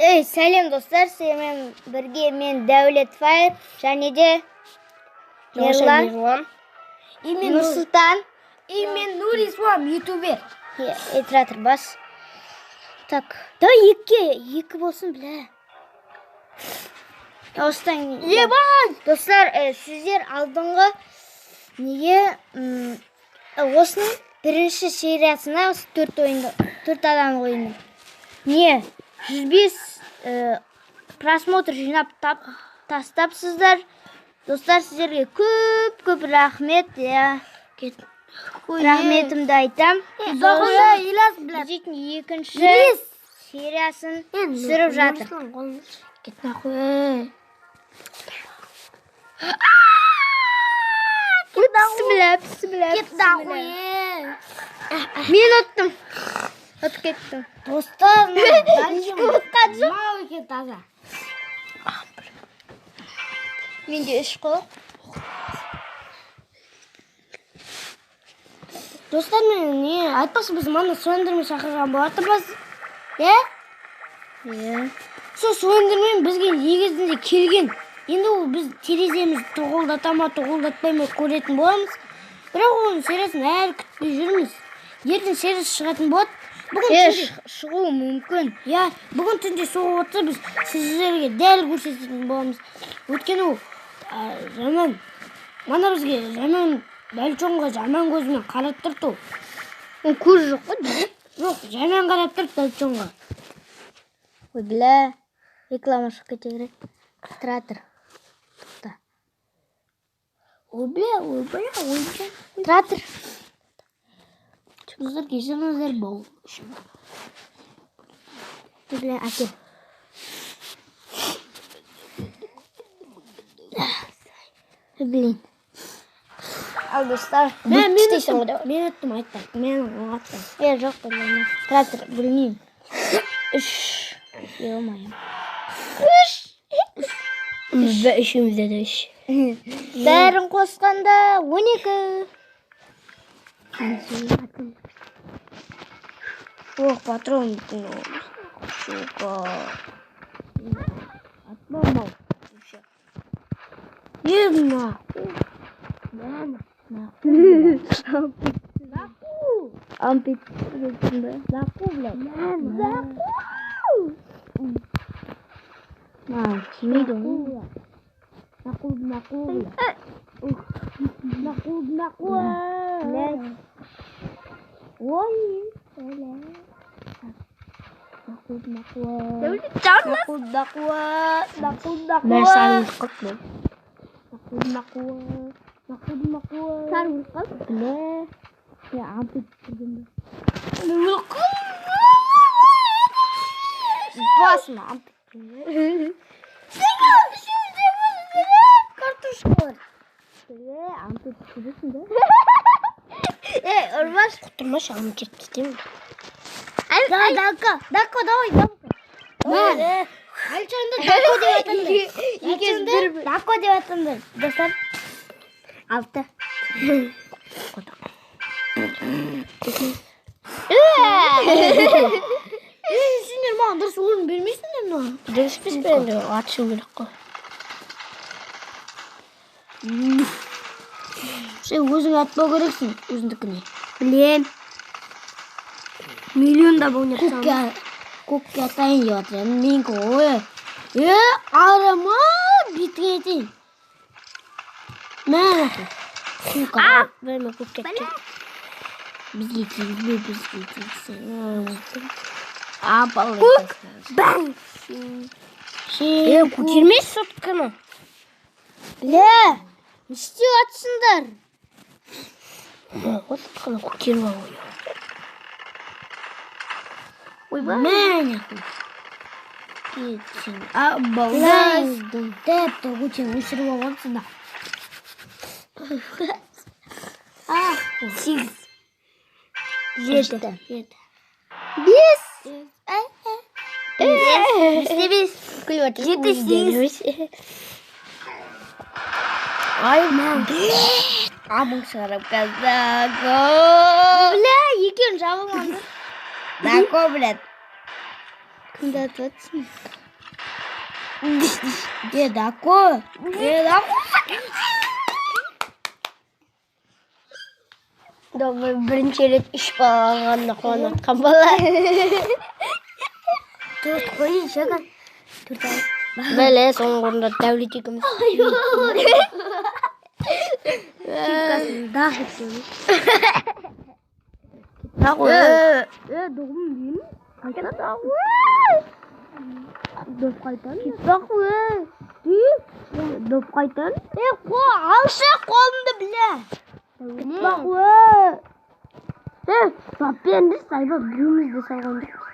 Ей, сәлем, достар! Сенімен бірге мен, Дәулет Файр, және де Ерлан, Ерлан. И мен Нұрсұлтан. И мен Нурислам, ютубер. Е, тұра тұр, бас. Так, давай екіге екі болсын, бля. Осыдан. Ебать! Достар, сіздер алдыңғы неге осының бірінші сериясына осы төрт ойынды, төрт адам ойыны. Не, 105 просмотр жинап тастапсыздар. Достар, сіздерге көп көп рахмет, иә. Рахметімді айтам. Илас, блядь. Біздің екінші Илис! сериясын түсіріп жатыр. Кет нахуй. Бісміллә, бісміллә. Кет нахуй. Мен ұттым. Ұтып кеттім. Достар, Ешкім ұтқан жоқ. Мал екен таза. Менде үш қол. Достар, мен не айтпақшы, біз мана Слендермен шақырған болатынбыз. Е? Иә. Сол Слендермен бізге негізінде келген. Енді ол біз тереземізді тоғылдата ма, тоғылдатпай ма, көретін боламыз. Бірақ оның сериясын әлі күтпей жүрміз. Ертең сериясы шығатын болады. Бүгін Е, түнде, шығуы мүмкін. иә, бүгін түнде соғып отырса, біз сіздерге дәл көрсететін боламыз. Өйткені ол жаман. Мана бізге жаман Дальчонға жаман көзімен қарап тұрды ол. Оның көзі жоқ қой. Жоқ, жаман қарап тұрды Дальчонға. Ой, бля. Реклама шығып кете керек. Тұра тұр. Тоқта. Ой, бля, ой, бля, ой, бля. Тұра тұр. Достар, кешіріңіздер, бұл үшін. Бля, әкел. Блин. Ал, достар, Мен істейсің ұттым, ғой деп. мен ұттым, айттым. Мен ұттым. Е, жоқ, білмеймін. Тұра тұр, білмеймін. Үш. Ё-моё. Бізде үшеумізде де үш. Бәрін қосқанда 12. Ох, патрон. Сука. Атма мал. Е, нахуй. Нахуй. Нахуй. Ампит. Нахуй, блядь. Нахуй. На, тимейді ғой. Нахуй, нахуй, блядь. Нахуй, нахуй. Блядь. Ой. Нахуй, нахуй. Нахуй, нахуй. Нахуй, нахуй. Мен саған қылып. Нахуй, нахуй. Нахуй, нахуй. Сары өліп қалды. Бля. Я ампит түсірген бе? Басыма ампит. Картошка бар. Бля, ампит түсіресің да? Ей, ұрмаш. Құтырмашы, ағым кетіп кетемін. Да, Дака, Дако, давай, Дако. Мә. Альчонды Дако деп атаңдар. Альчонды Дако деп атаңдар. Достар. Алты. Ей, сендер маған дұрыс орын бермейсіңдер маған. Дұрыс емес пе енді, атышу керек қой. Сен өзің атпау керексің өзіңдікіне. Білем. Миллиондап ойнап көкке, көкке атайын деп жатыр едім. Менікі ой. Е, арама бетіңе атайын. Мә, нахуй. Сука. Берме, көкке атайын. Бізге тигізбе, бізге тигізсе. Апалы. Көк. Бang. Е, көтермеші сотканы. Бля, не істеп жатсыңдар? Вот сотканы көтеріп ал ғой. Ойбай. Мә, нахуй. Кетсін. Обалдайсың. Тіпті өте өшіріп алғансың да. А, Сегіз. жеті. Жеті. Бес. Бесте бес. Күліп отыр. Жеті, сегіз. Ай, амың шығарып казако. Бля, екеуін жабылмады. Дако, блядь. Кімді атып жатсың? Е, дако. Е, дако. Давай бірінші рет үш бала алғанына қуанып жатқан бала. Төрт қой, Жаган. Төрт ал. Бәле, соңғы орында Дәулет екеуміз. Дақ еткен. Е, Е, доғым деймін. Қайтан. Доп қайтан. Доп қайтан. Е, қо, алшы қолымды біле. Бақ ө. Е, сап беріңдер, сайба біреуміз де салған жоқпыз.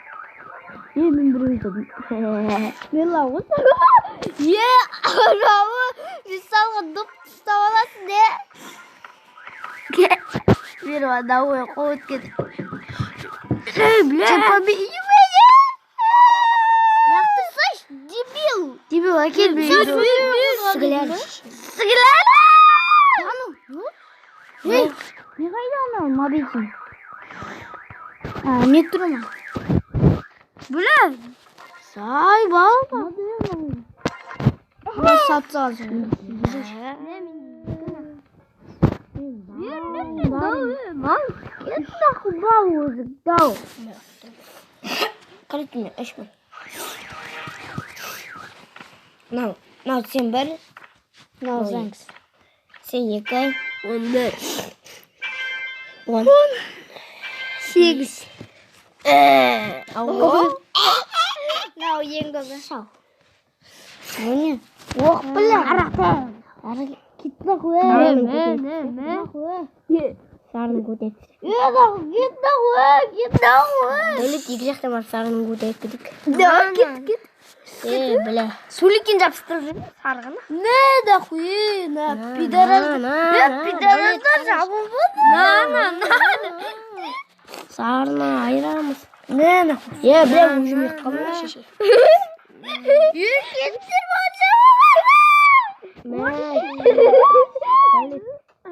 Е, мен біреуін салдым. Мен лауы. Е, анауы, жүз салған доп ұстап аласың, е. Мен анау қуып кетті. Ей, бля. Лақтырсайшы, дебил. Дебил, әкел Сігілер. Сігілер. Ей, не қайда анау мобильный? А, не тұр ма? Бля. Сайба. Бас салып саласың. Кет нахуй бал өзі, дау. Короче, мен үш мың. Мынау, мынау сен бір, Мынау заңсыз. сен екі, 11. 10. Сегіз. Ау. Мынау ең көбі. Міне. Ох, бля. Кет нахуй. Мә, Сарыны көтеріп. Е, нахуй, кет нахуй, кет нахуй. Дәулет екі жақтан барып сарыны көтеріп кетейік. Да, кет, кет. Е, бля. Сөйлекен жабыстырып жүр сарғыны. Не нахуй, на пидорас. Е, пидорастар жабылып На, на, на. Сарыны айырамыз. Не нахуй. Е, бля, өзім ұйықтап қалдым шеше. Е, кеттер Мә.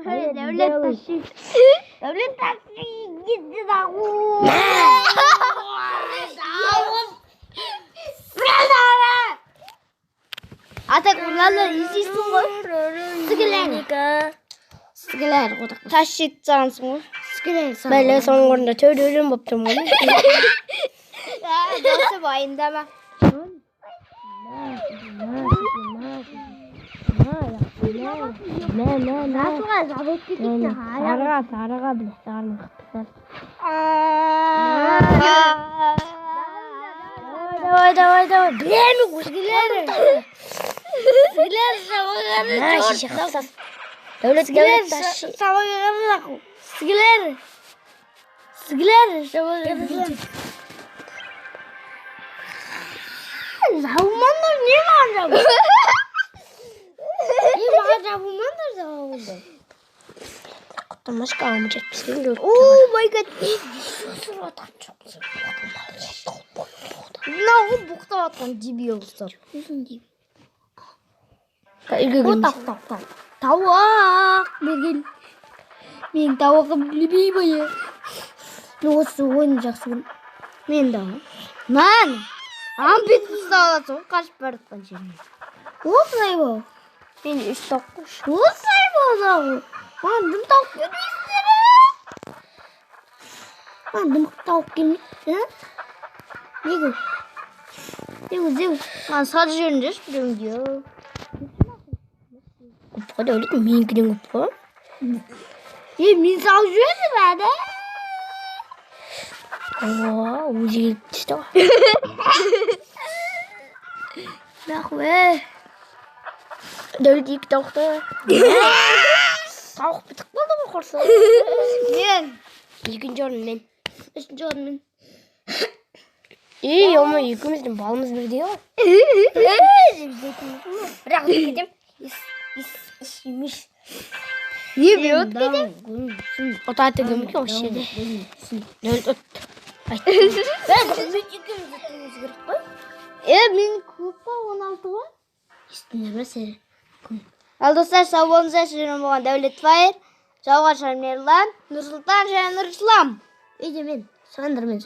Дәулет такси. Дәулет такси кетті нахуй. Ата мынаны естисің ғой. Сігілер. Сігілер қотақ. Тас жетіп тастағансың ғой. Сігілер. Бәле, соңғы орында төрт өлім болып тұрмын ғой. Досым уайымдама. Мә, мә, мә. Жасылға жабылып кетейік. Сарыға, сарыға, бля, сарыны қыптық. Давай, давай, давай. Бля, мен өзгелер. Сігілер жабылғаны. Мә, шеше қыпсас. Дәулет, Дәулет, тас. Жабылғаны нахуй. Сігілер. Сігілер жабылғаны. Жабылмаңдар, не маған жабыл? Не маған жабылмаңдар жабылды. Құттырмашка, амы жетпіспен көріп. Oh my God. Мынау ғой боқтап жатқан дебил ұстап. Үйге О, кірмейсің. тауық, тауық, тауық. Тауық берген. Менің тауығым любимый. Мен осы ойынды жақсы көремін. Мен де. Нан. Ам бүйтіп ұстап аласың ғой қашып бара жатқан жерінен. Осылай бол. Мен үш тауық қойшы. Осылай бол. Маған дым тауық бермейсіздер. Маған дым тауық келмейді. А? Неге? Неге, неге? Маған сатып жіберіңдерші біреуіңді. Көп қой, Дәулет, менікінен көп қой. Е, мен салып жібердім әді. О, өзі келіп түсті ғой. Нахуй. Дәулет екі тауықты. Тауық бітіп қалды ғой құрсын. Мен. Екінші орын мен. Үшінші орын мен. Ей, ема екеуміздің балымыз бірдей ғой. Бірақ ұтып кетемін. Ис, ис, ис, емеш. Не мен ұтып кетемін? Ұтады кім екен осы жерде? Дәулет ұтты. Айт. Дәулет екеуміз ұтуымыз керек қой. Е, мен көп қой, 16 ғой. Естіңдер ме сері? Ал достар, сау болыңыздар. Сіздермен болған Дәулет Файер, Жауған Мерлан, Нұрсұлтан және Нұрислам. Үйде мен. Сандырмен.